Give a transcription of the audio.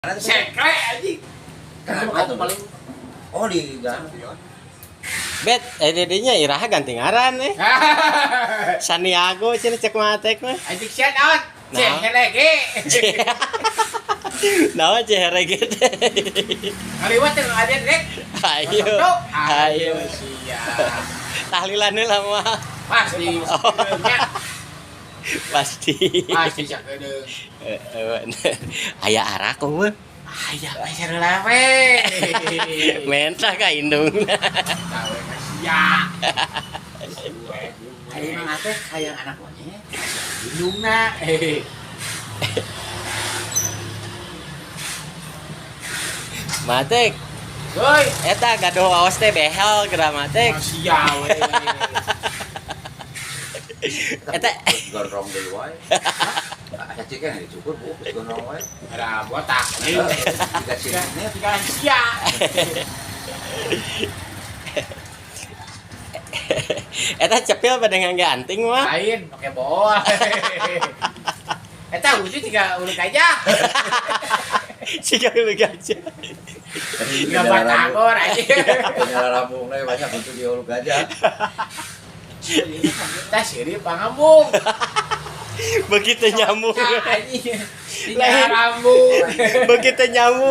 Sekre anjing. Kan Kan paling Oh, di champion. Bet, eh didinya iraha ganti ngaran eh. Saniago cenah cek matek mah. Anjing shout out. Nah. Cek lagi. Naon ciherege teh? Kaliwat yang ada rek. Ayo. Ayo Ayo. siap. Tahlilan heula mah. Pasti. Oh. Nya, Pasti. pasti sakedeung. Eh, eh, bener. Aya arak mah. Aya pacar lah we. Mentah ka indungna. Tawe ka sia. Ayo mang teh hayang anak monyet. Indungna. Eh. Matek, Woi, eta gaduh waos teh behel geura matek. sia we. Eta Gondrong deui wae. Asa cik kan dicukur bu, geus gondrong wae. Ada botak. Tiga sini. Tiga sia. Eta cepil pada ngangge anting mah. Lain pakai boa. Eta lucu tiga ulu gajah. Siga lu gajah. Tiga batagor aja. Punya rambung we banyak untuk di hulu gajah. Kita siri pangambung. Begitu nyamuk. Tiga rambut. Begitu nyamuk.